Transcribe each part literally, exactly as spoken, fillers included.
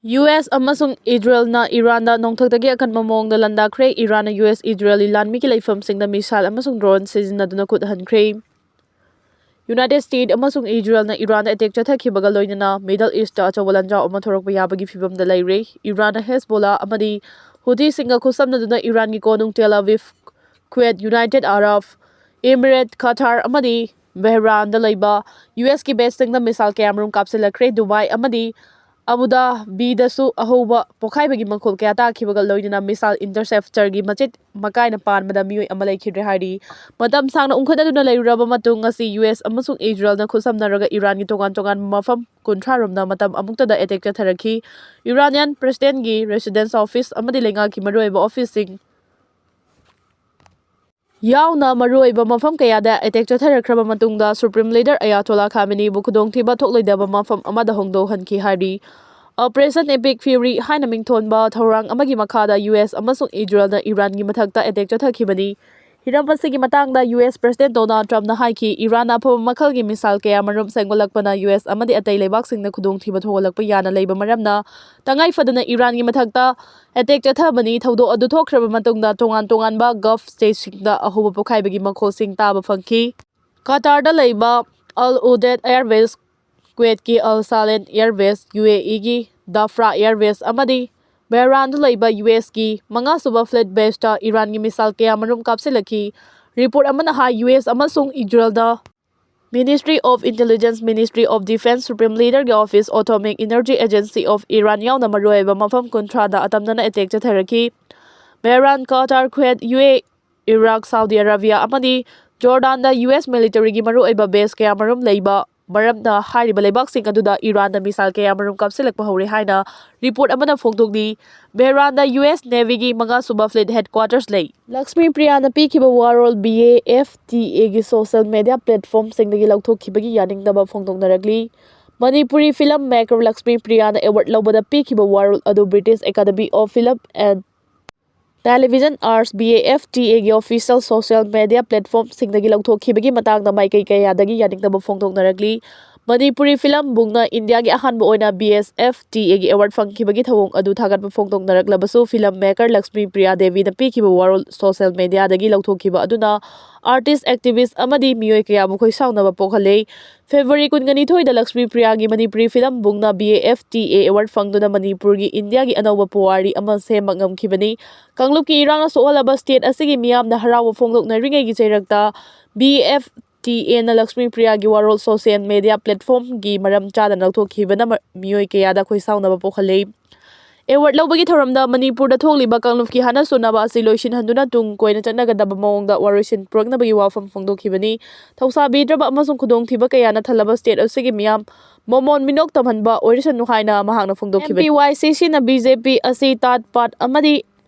U S ꯑꯃꯁꯨꯡ ꯏꯖꯔꯦꯜꯅ ꯏꯔꯥꯟꯗ ꯅꯣꯡꯊꯛꯇꯒꯤ ꯑꯀꯟꯕ ꯃꯑꯣꯡꯗ ꯂꯥꯟꯗꯥꯈ꯭ꯔꯦ꯫ ꯏꯔꯥꯟꯅ ꯌꯨ ꯑꯦꯁ ꯏꯖꯔꯦꯜꯒꯤ ꯂꯥꯟꯃꯤꯒꯤ ꯂꯩꯐꯝꯁꯤꯡꯗ ꯃꯤꯁꯥꯏꯜ ꯑꯃꯁꯨꯡ ꯗ꯭ꯔꯣꯟ ꯁꯤꯖꯤꯟꯅꯗꯨꯅ ꯈꯨꯠ ꯍꯟꯈ꯭ꯔꯦ꯫ ꯌꯨꯅꯥꯏꯇꯦꯗ ꯁ꯭ꯇꯦꯠ ꯑꯃꯁꯨꯡ ꯏꯖꯔꯦꯜꯅ ꯏꯔꯥꯟꯗ ꯑꯦꯇꯦꯛ ꯆꯠꯊꯈꯤꯕꯒ ꯂꯣꯏꯅꯅ ꯃꯤꯗꯜ ꯏꯁꯇ ꯑꯆꯧꯕ ꯂꯥꯟꯖꯥꯎ ꯑꯃ ꯊꯣꯔꯛꯄ ꯌꯥꯕꯒꯤ ꯐꯤꯚꯝꯗ ꯂꯩꯔꯦ꯫ ꯏꯔꯥꯟꯅ ꯍꯦꯖꯕꯣꯂꯥ ꯑꯃꯗꯤ ꯍꯨꯊꯤꯁꯤꯡꯒ ꯈꯨꯠꯁꯝꯅꯗꯨꯅ ꯏꯔꯥꯟꯒꯤ ꯀꯣꯅꯨꯡ ꯇꯦꯜ ꯑꯕꯤꯕ, ꯀꯨꯋꯦꯠ, ꯌꯨꯅꯥꯏꯇꯦꯗ ꯑꯔꯕ ꯏꯃꯤꯔꯦꯠ, ꯀꯇꯥꯔ ꯑꯃꯗꯤ ꯕꯍꯔꯥꯟꯗ ꯂꯩꯕ ꯌꯨ ꯑꯦꯁꯀꯤ ꯕꯦꯁꯁꯤꯡꯗ ꯃꯤꯁꯥꯏꯜ ꯀꯌꯥꯃꯔꯨꯝ ꯀꯥꯞꯁꯤꯜꯂꯛꯈ꯭ꯔꯦ꯫ ꯗꯨꯕꯥꯏ ꯑꯃꯗꯤ ꯑꯕꯨ ꯙꯥꯕꯤꯗꯁꯨ ꯑꯍꯧꯕ ꯄꯣꯈꯥꯏꯕꯒꯤ ꯃꯈꯣꯜ ꯀꯌꯥ ꯇꯥꯈꯤꯕꯒ ꯂꯣꯏꯅꯅ ꯃꯤꯁꯥꯏꯜ ꯏꯟꯇꯔꯁꯦꯞꯇꯔꯒꯤ ꯃꯆꯦꯠ ꯃꯀꯥꯏꯅ ꯄꯥꯟꯕꯗ ꯃꯤꯑꯣꯏ ꯑꯃ ꯂꯩꯈꯤꯗ꯭ꯔꯦ ꯍꯥꯏꯔꯤ꯫ ꯃꯇꯝ ꯁꯥꯡꯅ ꯎꯪꯈꯠꯅꯗꯨꯅ ꯂꯩꯔꯨꯔꯕ ꯃꯇꯨꯡ ꯉꯁꯤ ꯌꯨ ꯑꯦꯁ ꯑꯃꯁꯨꯡ ꯏꯖꯔꯦꯜꯅ ꯈꯨꯠꯁꯝꯅꯔꯒ ꯏꯔꯥꯟꯒꯤ ꯇꯣꯉꯥꯟ ꯇꯣꯉꯥꯟꯕ ꯃꯐꯝ ꯀꯨꯟꯊ꯭ꯔꯥ ꯔꯣꯝꯗ ꯃꯇꯝ ꯑꯃꯨꯛꯇꯗ ꯑꯦꯇꯦꯛ ꯆꯠꯊꯔꯛꯈꯤ꯫ ꯏꯔꯥꯅꯤꯌꯥꯟ ꯄ꯭ꯔꯦꯁꯤꯗꯦꯟꯒꯤ ꯔꯦꯁꯤꯗꯦꯟꯁ ꯑꯣꯐꯤꯁ ꯑꯃꯗꯤ ꯂꯩꯉꯥꯛꯀꯤ ꯃꯔꯨꯑꯣꯏꯕ ꯑꯣꯐꯤꯁꯁꯤꯡ ꯌꯥꯎꯅ ꯃꯔꯨꯑꯣꯏꯕ ꯃꯐꯝ ꯀꯌꯥꯗ ꯑꯦꯇꯦꯛ ꯆꯠꯊꯔꯛꯈ꯭ꯔꯕ ꯃꯇꯨꯡꯗ ꯁꯨꯄ꯭ꯔꯤꯝ ꯂꯤꯗꯔ ꯑꯌꯥꯇꯣꯂꯥ ꯈꯥꯃꯦꯅꯤꯕꯨ ꯈꯨꯗꯣꯡꯊꯤꯕ ꯊꯣꯛꯂꯣꯏꯗꯕ ꯃꯐꯝ ꯑꯃꯗ ꯍꯣꯡꯗꯣꯛꯍꯟꯈꯤ ꯍꯥꯏꯔꯤ꯫ ꯑꯣꯄꯔꯦꯁꯟ ꯏꯄꯤꯛ ꯐ꯭ꯌꯨꯔꯤ ꯍꯥꯏꯅ ꯃꯤꯡꯊꯣꯟꯕ ꯊꯧꯔꯥꯡ ꯑꯃꯒꯤ ꯃꯈꯥꯗ ꯌꯨ ꯑꯦꯁ ꯑꯃꯁꯨꯡ ꯏꯖꯔꯦꯜꯅ ꯏꯔꯥꯟꯒꯤ ꯃꯊꯛꯇ ꯑꯦꯇꯦꯛ ꯆꯠꯊꯈꯤꯕꯅꯤ꯫ ꯍꯤꯔꯝ ꯑꯁꯤꯒꯤ ꯃꯇꯥꯡꯗ ꯌꯨ ꯑꯦꯁ ꯄ꯭ꯔꯦꯁꯤꯗꯦꯟ ꯗꯣꯅꯥꯜꯗ ꯇ꯭ꯔꯝꯞꯅ ꯍꯥꯏꯈꯤ, "ꯏꯔꯥꯟꯅ ꯑꯐꯕ ꯃꯈꯜꯒꯤ ꯃꯤꯁꯥꯏꯜ ꯀꯌꯥꯃꯔꯨꯝ ꯁꯦꯝꯒꯠꯂꯛꯄꯅ ꯌꯨ ꯑꯦꯁ ꯑꯃꯗꯤ ꯑꯇꯩ ꯂꯩꯕꯥꯛꯁꯤꯡꯗ ꯈꯨꯗꯣꯡꯊꯤꯕ ꯊꯣꯛꯍꯜꯂꯛꯄ ꯌꯥꯅ ꯂꯩꯕ ꯃꯔꯝꯅ ꯇꯉꯥꯏ ꯐꯗꯅ ꯏꯔꯥꯟꯒꯤ ꯃꯊꯛꯇ ꯑꯦꯇꯦꯛ ꯆꯠꯊꯕꯅꯤ꯫ ꯊꯧꯗꯣꯛ ꯑꯗꯨ ꯊꯣꯛꯈ꯭ꯔꯕ ꯃꯇꯨꯡꯗ ꯇꯣꯉꯥꯟ ꯇꯣꯉꯥꯟꯕ ꯒꯜꯐ ꯁ꯭ꯇꯦꯠꯁꯤꯡꯗ ꯑꯍꯧꯕ ꯄꯣꯈꯥꯏꯕꯒꯤ ꯃꯈꯣꯜꯁꯤꯡ ꯇꯥꯕ ꯐꯪꯈꯤ꯫ ꯀꯇꯥꯔꯗ ꯂꯩꯕ ꯑꯜ ꯎꯗꯦꯗ ꯑꯦꯌꯔꯕꯦꯁ, ꯀꯨꯋꯦꯠꯀꯤ ꯑꯜ ꯁꯥꯂꯦꯟ ꯑꯦꯌꯔꯕꯦꯁ, ꯌꯨ ꯑꯦ ꯏꯒꯤ ꯗꯥꯐ꯭ꯔꯥ ꯑꯦꯌꯔꯕꯦꯁ ꯑꯃꯗꯤ ꯕꯦꯍꯔꯥꯟꯗ ꯂꯩꯕ ꯌꯨ ꯑꯦꯁꯀꯤ ꯃꯉꯥꯁꯨꯕ ꯐ꯭ꯂꯤꯠ ꯕꯦꯁꯇ ꯏꯔꯥꯟꯒꯤ ꯃꯤꯁꯥꯏꯜ ꯀꯌꯥꯃꯔꯨꯝ ꯀꯥꯞꯁꯤꯜꯂꯛꯈꯤ꯫ ꯔꯤꯄꯣꯔꯠ ꯑꯃꯅ ꯍꯥꯏ, ꯌꯨ ꯑꯦꯁ ꯑꯃꯁꯨꯡ ꯏꯖꯔꯦꯜꯗ Ministry of Intelligence, Ministry of Defense, Supreme Leaderꯒꯤ Office, Atomic Energy Agency of Iran ꯌꯥꯎꯅ ꯃꯔꯨꯑꯣꯏꯕ ꯃꯐꯝ ꯀꯨꯟꯊ꯭ꯔꯥꯗ ꯑꯇꯝꯅꯅ ꯑꯦꯇꯦꯛ ꯆꯠꯊꯔꯛꯈꯤ꯫ ꯕꯦꯍꯔꯥꯟ, ꯀꯇꯥꯔ, ꯀꯨꯋꯦꯠ, ꯌꯨ ꯑꯦ, ꯏꯔꯥꯛ, ꯁꯥꯎꯗꯤ ꯑꯔꯥꯕꯤꯌꯥ ꯑꯃꯗꯤ ꯖꯣꯔꯗꯥꯟꯗ ꯌꯨ ꯑꯦꯁ ꯃꯤꯂꯤꯇꯔꯤꯒꯤ ꯃꯔꯨꯑꯣꯏꯕ ꯕꯦꯁ ꯀꯌꯥꯃꯔꯨꯝ ꯂꯩꯕ ꯃꯔꯝꯅ ꯍꯥꯏꯔꯤꯕ ꯂꯩꯕꯥꯛꯁꯤꯡ ꯑꯗꯨꯗ ꯏꯔꯥꯟꯅ ꯃꯤꯁꯥꯏꯜ ꯀꯌꯥꯃꯔꯨꯝ ꯀꯥꯞꯁꯤꯜꯂꯛꯄ ꯍꯧꯔꯦ ꯍꯥꯏꯅ ꯔꯤꯄꯣꯔꯠ ꯑꯃꯅ ꯐꯣꯡꯗꯣꯛꯂꯤ꯫ ꯕꯦꯍꯔꯥꯟꯗ ꯌꯨ ꯑꯦꯁ ꯅꯦꯚꯤꯒꯤ ꯃꯉꯥꯁꯨꯕ ꯐ꯭ꯂꯤꯠ ꯍꯦꯗꯀ꯭ꯋꯥꯇꯔꯁ ꯂꯩ꯫ ꯂꯛꯁꯃꯤ ꯄ꯭ꯔꯤꯌꯥꯅ ꯄꯤꯈꯤꯕ ꯋꯥꯔꯣꯜ ꯕꯤ ꯑꯦ ꯑꯦꯐ ꯇꯤ ꯑꯦꯒꯤ ꯁꯣꯁꯤꯌꯦꯜ ꯃꯦꯗꯤꯌꯥ ꯄ꯭ꯂꯦꯠꯐꯣꯔꯝꯁꯤꯡꯗꯒꯤ ꯂꯧꯊꯣꯛꯈꯤꯕꯒꯤ ꯌꯥꯅꯤꯡꯗꯕ ꯐꯣꯡꯗꯣꯛꯅꯔꯛꯂꯤ꯫ ꯃꯅꯤꯄꯨꯔꯤ ꯐꯤꯂꯝ ꯃꯦꯀꯔ ꯂꯛꯁꯃꯤ ꯄ꯭ꯔꯤꯌꯥꯅ ꯑꯦꯋꯥꯔꯗ ꯂꯧꯕꯗ ꯄꯤꯈꯤꯕ ꯋꯥꯔꯣꯜ ꯑꯗꯨ British Academy of Film and Television Arts, B A F T A ꯒꯤ ꯑꯣꯐꯤꯁꯤꯌꯦꯜ ꯁꯣꯁꯤꯌꯦꯜ ꯃꯦꯗꯤꯌꯥ ꯄ꯭ꯂꯦꯠꯐꯣꯔꯝꯁꯤꯡꯗꯒꯤ ꯂꯧꯊꯣꯛꯈꯤꯕꯒꯤ ꯃꯇꯥꯡꯗ ꯃꯥꯏꯀꯩ ꯀꯌꯥꯗꯒꯤ ꯌꯥꯅꯤꯡꯗꯕ ꯐꯣꯡꯗꯣꯛꯅꯔꯛꯂꯤ꯫ ꯃꯅꯤꯄꯨꯔꯤ ꯐꯤꯂꯝ ꯕꯨꯡꯅ ꯏꯟꯗꯤꯌꯥꯒꯤ ꯑꯍꯥꯟꯕ ꯑꯣꯏꯅ B S F T A ꯒꯤ ꯑꯦꯋꯥꯔꯗ ꯐꯪꯈꯤꯕꯒꯤ ꯊꯧꯑꯣꯡ ꯑꯗꯨ ꯊꯥꯒꯠꯄ ꯐꯣꯡꯗꯣꯛꯅꯔꯛꯂꯕꯁꯨ, ꯐꯤꯂꯝ ꯃꯦꯀꯔ ꯂꯛꯁꯃꯤ ꯄ꯭ꯔꯤꯌꯥ ꯗꯦꯕꯤꯅ ꯄꯤꯈꯤꯕ ꯋꯥꯔꯣꯜ ꯁꯣꯁꯤꯌꯦꯜ ꯃꯦꯗꯤꯌꯥꯗꯒꯤ ꯂꯧꯊꯣꯛꯈꯤꯕ ꯑꯗꯨꯅ ꯑꯥꯔꯇꯤꯁ, ꯑꯦꯛꯇꯤꯚꯤꯁ ꯑꯃꯗꯤ ꯃꯤꯑꯣꯏ ꯀꯌꯥꯕꯨ ꯈꯣꯏꯁꯥꯎꯅꯕ ꯄꯣꯛꯍꯜꯂꯦ꯫ ꯐꯦꯕ꯭ꯔꯨꯋꯥꯔꯤ ꯀꯨꯟꯒꯅꯤꯊꯣꯏꯗ ꯂꯛꯁꯃꯤ ꯄ꯭ꯔꯤꯌꯥꯒꯤ ꯃꯅꯤꯄꯨꯔꯤ ꯐꯤꯂꯝ ꯕꯨꯡꯅ B A F T A ꯑꯦꯋꯥꯔꯗ ꯐꯪꯗꯨꯅ ꯃꯅꯤꯄꯨꯔꯒꯤ ꯏꯟꯗꯤꯌꯥꯒꯤ ꯑꯅꯧꯕ ꯄꯨꯋꯥꯔꯤ ꯑꯃ ꯁꯦꯝꯕ ꯉꯝꯈꯤꯕꯅꯤ꯫ ꯀꯥꯡꯂꯨꯞꯀꯤ ꯏꯔꯥꯡꯅ ꯁꯣꯛꯍꯜꯂꯕ ꯁ꯭ꯇꯦꯠ ꯑꯁꯤꯒꯤ ꯃꯤꯌꯥꯝꯅ ꯍꯔꯥꯎꯕ ꯐꯣꯡꯗꯣꯛꯅꯔꯤꯉꯩꯒꯤ ꯆꯩꯔꯛꯇ, B F T A ꯅ ꯂꯛꯁꯃꯤ ꯄ꯭ꯔꯤꯌꯥꯒꯤ ꯋꯥꯔꯣꯜ ꯁꯣꯁꯤꯌꯦꯜ ꯃꯦꯗꯤꯌꯥ ꯄ꯭ꯂꯦꯠꯐꯣꯝꯒꯤ ꯃꯔꯝ ꯆꯥꯗꯅ ꯂꯧꯊꯣꯛꯈꯤꯕꯅ ꯃ-, ꯃꯤꯑꯣꯏ ꯀꯌꯥꯗ ꯈꯣꯏꯁꯥꯎꯅꯕ ꯄꯣꯛꯍꯜꯂꯦ꯫ ꯑꯦꯋꯥꯔꯗ ꯂꯧꯕꯒꯤ ꯊꯧꯔꯝꯗ ꯃꯅꯤꯄꯨꯔꯗ ꯊꯣꯛꯂꯤꯕ ꯀꯥꯡꯂꯨꯞꯀꯤ ꯍꯥꯠꯅ ꯁꯨꯅꯕ ꯑꯁꯤ ꯂꯣꯏꯁꯤꯟꯍꯟꯗꯨꯅ ꯇꯨꯡ ꯀꯣꯏꯅ ꯆꯠꯅꯒꯗꯕ ꯃꯑꯣꯡꯗ ꯋꯥꯔꯣꯏꯁꯤꯟ ꯄꯨꯔꯛꯅꯕꯒꯤ ꯋꯥꯐꯝ ꯐꯣꯡꯗꯣꯛꯈꯤꯕꯅꯤ꯫ ꯊꯧꯁꯥꯕꯤꯗ꯭ꯔꯕ ꯑꯃꯁꯨꯡ ꯈꯨꯗꯣꯡꯊꯤꯕ ꯀꯌꯥꯅ ꯊꯜꯂꯕ ꯁ꯭ꯇꯦꯠ ꯑꯁꯤꯒꯤ ꯃꯤꯌꯥꯝ ꯃꯃꯣꯟ ꯃꯤꯅꯣꯛ ꯇꯝꯍꯟꯕ ꯑꯣꯏꯔꯁꯅꯨ ꯍꯥꯏꯅ ꯃꯍꯥꯛꯅ ꯐꯣꯡꯗꯣꯛꯈꯤꯕꯅꯤ꯫ M P Y C C ꯅ B J P ꯑꯁꯤ ꯇꯥꯠ ꯄꯥꯠ ꯑꯃꯗꯤ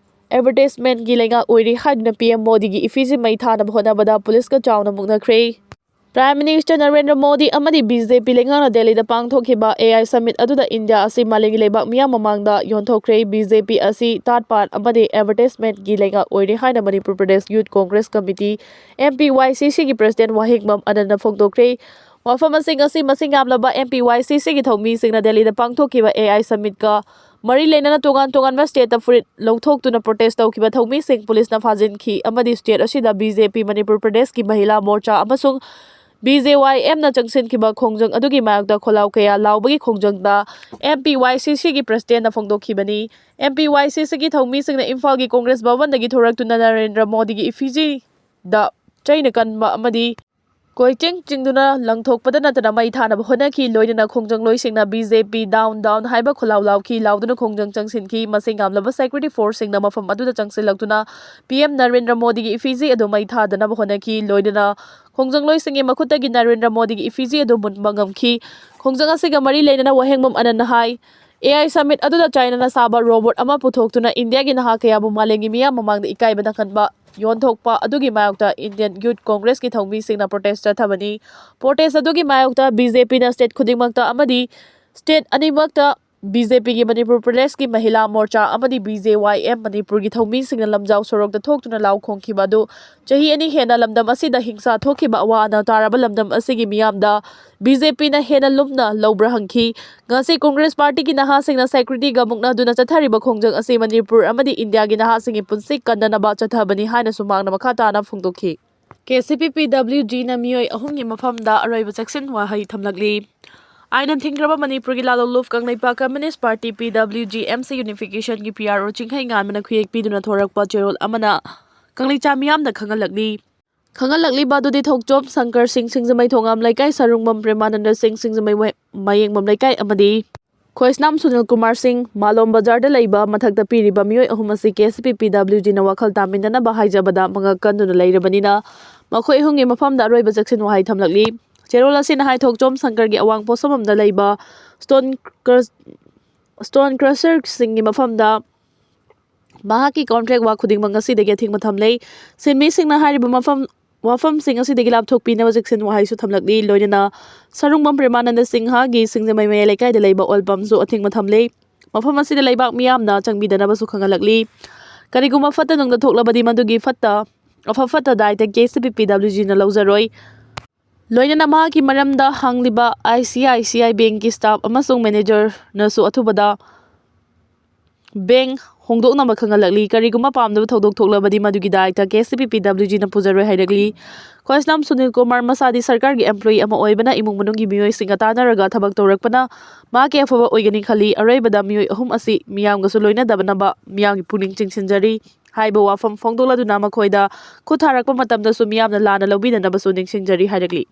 ꯑꯦꯗꯚꯔꯇꯥꯏꯖꯃꯦꯟꯠꯀꯤ ꯂꯩꯉꯥꯛ ꯑꯣꯏꯔꯤ ꯍꯥꯏꯗꯨꯅ P M ꯃꯣꯗꯤꯒꯤ ꯏꯐꯤꯖꯤ ꯃꯩ ꯊꯥꯅꯕ ꯍꯣꯠꯅꯕꯗ ꯄꯨꯂꯤꯁꯀ ꯆꯥꯎꯅ ꯃꯨꯛꯅꯈ꯭ꯔꯦ꯫ Prime Minister ꯅꯔꯦꯟꯗ꯭ꯔ ꯃꯣꯗꯤ ꯑꯃꯗꯤ B J P ꯂꯩꯉꯥꯛꯅ ꯗꯦꯜꯂꯤꯗ ꯄꯥꯡꯊꯣꯛꯈꯤꯕ A I summit ꯑꯗꯨꯗ ꯏꯟꯗꯤꯌꯥ ꯑꯁꯤ ꯃꯥꯂꯦꯝꯒꯤ ꯂꯩꯕꯥꯛ ꯃꯤꯌꯥꯝ ꯃꯃꯥꯡꯗ ꯌꯣꯟꯊꯣꯛꯈ꯭ꯔꯦ꯫ B J P ꯑꯁꯤ ꯇꯥꯠ ꯄꯥꯠ ꯑꯃꯗꯤ ꯑꯦꯗꯚꯔꯇꯥꯏꯖꯃꯦꯟꯠꯀꯤ ꯂꯩꯉꯥꯛ ꯑꯣꯏꯔꯤ ꯍꯥꯏꯅ Manipur Pradesh Youth Congress Committee, M P Y C C ꯒꯤ president ꯋꯥꯍꯦꯡꯕꯝ ꯑꯅꯟꯅ ꯐꯣꯡꯗꯣꯛꯈ꯭ꯔꯦ꯫ ꯋꯥꯐꯝ ꯑꯁꯤ ꯉꯁꯤ ꯃꯁꯤꯡ ꯌꯥꯝꯂꯕ M P Y C C ꯒꯤ ꯊꯧꯃꯤꯁꯤꯡꯅ ꯗꯦꯜꯂꯤꯗ ꯄꯥꯡꯊꯣꯛꯈꯤꯕ A I summit ꯀ ꯃꯔꯤ ꯂꯩꯅꯅ ꯇꯣꯉꯥꯟ ꯇꯣꯉꯥꯟꯕ ꯁ꯭ꯇꯦꯠꯇ ꯐꯨꯔꯤꯠ ꯂꯧꯊꯣꯛꯇꯨꯅ ꯄ꯭ꯔꯣꯇꯦꯁ ꯇꯧꯈꯤꯕ ꯊꯧꯃꯤꯁꯤꯡ ꯄꯨꯂꯤꯁꯅ ꯐꯥꯖꯤꯟꯈꯤ ꯑꯃꯗꯤ ꯁ꯭ꯇꯦꯠ ꯑꯁꯤꯗ B J P ꯃꯅꯤꯄꯨꯔ ꯄ꯭ꯔꯗꯦꯁꯀꯤ ꯃꯍꯤꯂꯥ ꯃꯣꯔꯆꯥ ꯑꯃꯁꯨꯡ B J Y M ꯅ ꯆꯪꯁꯤꯟꯈꯤꯕ ꯈꯣꯡꯖꯪ ꯑꯗꯨꯒꯤ ꯃꯥꯌꯣꯛꯇ ꯈꯣꯜꯂꯥꯎ ꯀꯌꯥ ꯂꯥꯎꯕꯒꯤ ꯈꯣꯡꯖꯪꯗ M P Y C C ꯒꯤ president ꯅ ꯐꯣꯡꯗꯣꯛꯈꯤꯕꯅꯤ꯫ M P Y C C ꯒꯤ ꯊꯧꯃꯤꯁꯤꯡꯅ ꯏꯝꯐꯥꯜꯒꯤ ꯀꯣꯡꯒ꯭ꯔꯦꯁ ꯚꯕꯟꯗꯒꯤ ꯊꯣꯔꯛꯇꯨꯅ ꯅꯔꯦꯟꯗ꯭ꯔ ꯃꯣꯗꯤꯒꯤ ꯏꯐꯤꯖꯤꯗ ꯆꯩꯅ ꯀꯟꯕ ꯑꯃꯗꯤ ꯀꯣꯏꯆꯤꯡ ꯆꯤꯡꯗꯨꯅ ꯂꯪꯊꯣꯛꯄꯗ ꯅꯠꯇꯅ ꯃꯩ ꯊꯥꯅꯕ ꯍꯣꯠꯅꯈꯤ꯫ ꯂꯣꯏꯅꯅ ꯈꯣꯡꯖꯪꯂꯣꯏꯁꯤꯡꯅ B J P down, down ꯍꯥꯏꯕ ꯈꯣꯜꯂꯥꯎ ꯂꯥꯎꯈꯤ꯫ ꯂꯥꯎꯗꯨꯅ ꯈꯣꯡꯖꯪ ꯆꯪꯁꯤꯟꯈꯤ꯫ ꯃꯁꯤꯡ ꯌꯥꯝꯂꯕ security force ꯁꯤꯡꯅ ꯃꯐꯝ ꯑꯗꯨꯗ ꯆꯪꯁꯤꯜꯂꯛꯇꯨꯅ P M ꯅꯔꯦꯟꯗ꯭ꯔ ꯃꯣꯗꯤꯒꯤ ꯏꯐꯤꯖꯤ ꯑꯗꯨ ꯃꯩ ꯊꯥꯗꯅꯕ ꯍꯣꯠꯅꯈꯤ꯫ ꯂꯣꯏꯅꯅ ꯈꯣꯡꯖꯪꯂꯣꯏꯁꯤꯡꯒꯤ ꯃꯈꯨꯠꯇꯒꯤ ꯅꯔꯦꯟꯗ꯭ꯔ ꯃꯣꯗꯤꯒꯤ ꯏꯐꯤꯖꯤ ꯑꯗꯨ ꯃꯨꯟꯕ ꯉꯝꯈꯤ꯫ ꯈꯣꯡꯖꯪ ꯑꯁꯤꯒ ꯃꯔꯤ ꯂꯩꯅꯅ ꯋꯥꯍꯦꯡꯕꯝ ꯑꯅꯟꯅ ꯍꯥꯏ, A I summit ꯑꯗꯨꯗ ꯆꯥꯏꯅꯥꯅ ꯁꯥꯕ robot ꯑꯃ ꯄꯨꯊꯣꯛꯇꯨꯅ ꯏꯟꯗꯤꯌꯥꯒꯤ ꯅꯍꯥ ꯀꯌꯥꯕꯨ ꯃꯥꯂꯦꯝꯒꯤ ꯃꯤꯌꯥꯝ ꯃꯃꯥꯡꯗ ꯏꯀꯥꯏꯕ ꯅꯪꯍꯟꯕ ꯌꯣꯟꯊꯣꯛꯄ ꯑꯗꯨꯒꯤ ꯃꯥꯌꯣꯛꯇ Indian Youth Congress ꯀꯤ ꯊꯧꯃꯤꯁꯤꯡꯅ protest ꯆꯠꯊꯕꯅꯤ꯫ Protest ꯑꯗꯨꯒꯤ ꯃꯥꯌꯣꯛꯇ B J P ꯅ state ꯈꯨꯗꯤꯡꯃꯛꯇ ꯑꯃꯗꯤ state ꯑꯅꯤꯃꯛꯇ ꯕꯤ ꯖꯦ ꯄꯤꯒꯤ ꯃꯅꯤꯄꯨꯔ ꯄ꯭ꯔꯗꯦꯁꯀꯤ ꯃꯍꯤꯂꯥ ꯃꯣꯔꯆꯥ ꯑꯃꯗꯤ ꯕꯤ ꯖꯦ ꯋꯥꯏ ꯑꯦꯝ ꯃꯅꯤꯄꯨꯔꯒꯤ ꯊꯧꯃꯤꯁꯤꯡꯅ ꯂꯝꯖꯥꯎ ꯁꯣꯔꯣꯛꯇ ꯊꯣꯛꯇꯨꯅ ꯂꯥꯎ ꯈꯣꯡꯈꯤꯕ ꯑꯗꯨ ꯆꯍꯤ ꯑꯅꯤ ꯍꯦꯟꯅ ꯂꯝꯗꯝ ꯑꯁꯤꯗ ꯍꯤꯡꯁꯥ ꯊꯣꯛꯈꯤꯕ ꯑꯋꯥ ꯑꯅꯥ ꯇꯥꯔꯕ ꯂꯝꯗꯝ ꯑꯁꯤꯒꯤ ꯃꯤꯌꯥꯝꯗ ꯕꯤ ꯖꯦ ꯄꯤꯅ ꯍꯦꯟꯅ ꯂꯨꯝꯅ ꯂꯧꯕ꯭ꯔꯥ ꯍꯪꯈꯤ꯫ ꯉꯁꯤ ꯀꯣꯡꯒ꯭ꯔꯦꯁ ꯄꯥꯔꯇꯤꯒꯤ ꯅꯍꯥꯁꯤꯡꯅ ꯁꯦꯀ꯭ꯌꯨꯔꯤꯇꯤꯒ ꯃꯨꯛꯅꯗꯨꯅ ꯆꯠꯊꯔꯤꯕ ꯈꯣꯡꯖꯪ ꯑꯁꯤ ꯃꯅꯤꯄꯨꯔ ꯑꯃꯗꯤ ꯏꯟꯗꯤꯌꯥꯒꯤ ꯅꯍꯥꯁꯤꯡꯒꯤ ꯄꯨꯟꯁꯤ ꯀꯟꯅꯅꯕ ꯆꯠꯊꯕꯅꯤ ꯍꯥꯏꯅꯁꯨ ꯃꯍꯥꯛꯅ ꯃꯈꯥ ꯇꯥꯅ ꯐꯣꯡꯗꯣꯛꯈꯤ꯫ ꯀꯦ ꯁꯤ ꯄꯤ ꯄꯤ ꯗꯕ꯭ꯂꯤꯎ ꯖꯤꯅ ꯃꯤꯑꯣꯏ ꯑꯍꯨꯝꯒꯤ ꯃꯐꯝꯗ ꯑꯔꯣꯏꯕ ꯆꯦꯛꯁꯤꯟ ꯋꯥꯍꯩ ꯊꯝꯂꯛꯂꯤ꯫ ꯑꯥꯏꯟꯅ ꯊꯤꯡꯈ꯭ꯔꯕ ꯃꯅꯤꯄꯨꯔꯒꯤ ꯂꯥꯂꯣꯡꯂꯨꯞ ꯀꯪꯂꯩꯄꯥꯛ ꯀꯝꯃ꯭ꯌꯨꯅꯤꯁ꯭ꯠ ꯄꯥꯔꯇꯤ, ꯄꯤ W G M C ꯌꯨꯅꯤꯐꯤꯀꯦꯁꯟꯒꯤ P R ꯑꯣ ꯆꯤꯡꯈꯩꯉꯥꯟꯕꯅ ꯈꯨꯌꯦꯛ ꯄꯤꯗꯨꯅ ꯊꯣꯔꯛꯄ ꯆꯦꯔꯣꯜ ꯑꯃꯅ ꯀꯪꯂꯩꯆꯥ ꯃꯤꯌꯥꯝꯗ ꯈꯪꯍꯜꯂꯛꯂꯤ꯫ ꯈꯪꯍꯜꯂꯛꯂꯤꯕ ꯑꯗꯨꯗꯤ ꯊꯣꯛꯆꯣꯝ ꯁꯪꯀꯔ ꯁꯤꯡ, ꯁꯤꯡꯖꯃꯩ ꯊꯣꯉꯥꯝ ꯂꯩꯀꯥꯏ, ꯁꯔꯨꯡꯕꯝ ꯄ꯭ꯔꯦꯃꯥꯅꯟꯗ ꯁꯤꯡ, ꯁꯤꯡꯖꯃꯩ ꯃꯌꯦꯡꯕꯝ ꯂꯩꯀꯥꯏ, ꯑꯃꯗꯤ ꯈꯣꯏꯁꯅꯥꯝ ꯁꯨꯅꯤꯜ ꯀꯨꯃꯥꯔ ꯁꯤꯡ, ꯃꯥꯂꯣꯝ ꯕꯖꯥꯔꯗ ꯂꯩꯕ ꯃꯊꯛꯇ ꯄꯤꯔꯤꯕ ꯃꯤꯑꯣꯏ ꯑꯍꯨꯝ ꯑꯁꯤ ꯀꯦ ꯁꯤ ꯄꯤ ꯄꯤ ꯗꯕ꯭ꯂꯤꯎ ꯖꯤꯅ ꯋꯥꯈꯜ ꯇꯥꯃꯤꯟꯅꯅꯕ ꯍꯥꯏꯖꯕꯗ ꯃꯉꯛ ꯀꯟꯗꯨꯅ ꯂꯩꯔꯕꯅꯤꯅ ꯃꯈꯣꯏ ꯑꯍꯨꯝꯒꯤ ꯃꯐꯝꯗ ꯑꯔꯣꯏꯕ ꯆꯦꯛꯁꯤꯟ ꯋꯥꯍꯩ ꯊꯝꯂꯛꯂꯤ꯫ ꯆꯦꯔꯣꯜ ꯑꯁꯤꯅ ꯍꯥꯏ, ꯊꯣꯛꯆꯣꯝ ꯁꯪꯀꯔꯒꯤ ꯑꯋꯥꯡ ꯄꯣꯠꯁꯝꯕꯝꯗ ꯂꯩꯕ ꯁ꯭ꯇꯣꯟ ꯀ꯭ꯔꯁ-, ꯁ꯭ꯇꯣꯟ ꯀ꯭ꯔꯁꯔꯁꯤꯡꯒꯤ ꯃꯐꯝꯗ ꯃꯍꯥꯛꯀꯤ ꯀꯣꯟꯇ꯭ꯔꯦꯛ ꯋꯥ ꯈꯨꯗꯤꯡꯃꯛ ꯉꯁꯤꯗꯒꯤ ꯑꯊꯤꯡꯕ ꯊꯝꯂꯦ꯫ ꯁꯤꯟꯃꯤꯁꯤꯡꯅ ꯍꯥꯏꯔꯤꯕ ꯃꯐꯝ, ꯋꯥꯐꯝꯁꯤꯡ ꯑꯁꯤꯗꯒꯤ ꯂꯥꯞꯊꯣꯛꯄꯤꯅꯕ ꯆꯦꯛꯁꯤꯟ ꯋꯥꯍꯩꯁꯨ ꯊꯝꯂꯛꯂꯤ꯫ ꯂꯣꯏꯅꯅ ꯁꯔꯨꯡꯕꯝ ꯄ꯭ꯔꯦꯃꯥꯅꯟꯗ ꯁꯤꯡꯍꯒꯤ ꯁꯤꯡꯖꯃꯩ ꯃꯌꯥꯏ ꯂꯩꯀꯥꯏꯗ ꯂꯩꯕ ꯑꯣꯏꯜ ꯄꯝꯁꯨ ꯑꯊꯤꯡꯕ ꯊꯝꯂꯦ꯫ ꯃꯐꯝ ꯑꯁꯤꯗ ꯂꯩꯕꯥꯛ ꯃꯤꯌꯥꯝꯅ ꯆꯪꯕꯤꯗꯅꯕꯁꯨ ꯈꯪꯍꯜꯂꯛꯂꯤ꯫ ꯀꯔꯤꯒꯨꯝꯕ ꯐꯠꯇ ꯅꯨꯡꯗ ꯊꯣꯛꯂꯕꯗꯤ ꯃꯗꯨꯒꯤ ꯐꯠꯇ, ꯑꯐ ꯐꯠꯇ ꯗꯥꯏꯇ ꯀꯦ ꯁꯤ ꯄꯤ ꯄꯤ ꯗꯕ꯭ꯂꯤꯎ ꯖꯤꯅ ꯂꯧꯖꯔꯣꯏ꯫ ꯂꯣꯏꯅꯅ ꯃꯍꯥꯛꯀꯤ ꯃꯔꯝꯗ ꯍꯪꯂꯤꯕ I C I C I ꯕꯦꯡꯛꯀꯤ ꯁ꯭ꯇꯥꯐ ꯑꯃꯁꯨꯡ ꯃꯦꯅꯦꯖꯔꯅꯁꯨ ꯑꯊꯨꯕꯗ ꯕꯦꯡꯛ ꯍꯣꯡꯗꯣꯛꯅꯕ ꯈꯪꯍꯜꯂꯛꯂꯤ꯫ ꯀꯔꯤꯒꯨꯝꯕ ꯄꯥꯝꯗꯕ ꯊꯧꯗꯣꯛ ꯊꯣꯛꯂꯕꯗꯤ ꯃꯗꯨꯒꯤ ꯗꯥꯏꯇ ꯀꯦ ꯁꯤ ꯄꯤ ꯄꯤ ꯗꯕ꯭ꯂꯤꯎ ꯖꯤꯅ ꯄꯨꯖꯔꯣꯏ ꯍꯥꯏꯔꯛꯂꯤ꯫ ꯈ꯭ꯋꯥꯏꯁꯅꯥꯝ ꯁꯨꯅꯤꯜ ꯀꯨꯃꯥꯔ ꯃꯁꯥꯗꯤ ꯁꯔꯀꯥꯔꯒꯤ ꯑꯦꯝꯄ꯭ꯂꯣꯌꯤ ꯑꯃ ꯑꯣꯏꯕꯅ ꯏꯃꯨꯡ ꯃꯅꯨꯡꯒꯤ ꯃꯤꯑꯣꯏꯁꯤꯡꯒ ꯇꯥꯟꯅꯔꯒ ꯊꯕꯛ ꯇꯧꯔꯛꯄꯅ ꯃꯍꯥꯛꯀꯤ ꯑꯐꯕ ꯑꯣꯏꯒꯅꯤ ꯈꯜꯂꯤ꯫ ꯑꯔꯣꯏꯕꯗ ꯃꯤꯑꯣꯏ ꯑꯍꯨꯝ ꯑꯁꯤ ꯃꯤꯌꯥꯝꯒꯁꯨ ꯂꯣꯏꯅꯗꯅꯕ ꯃꯤꯌꯥꯝꯒꯤ ꯄꯨꯛꯅꯤꯡ ꯆꯤꯡꯁꯤꯟꯖꯔꯤ ꯍꯥꯏꯕ ꯋꯥꯐꯝ ꯐꯣꯡꯗꯣꯛꯂꯗꯨꯅ ꯃꯈꯣꯏꯗ ꯈꯨꯠ ꯊꯥꯔꯛꯄ ꯃꯇꯝꯗꯁꯨ ꯃꯤꯌꯥꯝꯅ ꯂꯥꯟꯅ ꯂꯧꯕꯤꯗꯅꯕꯁꯨ ꯅꯤꯡꯁꯤꯡꯖꯔꯤ ꯍꯥꯏꯔꯛꯂꯤ꯫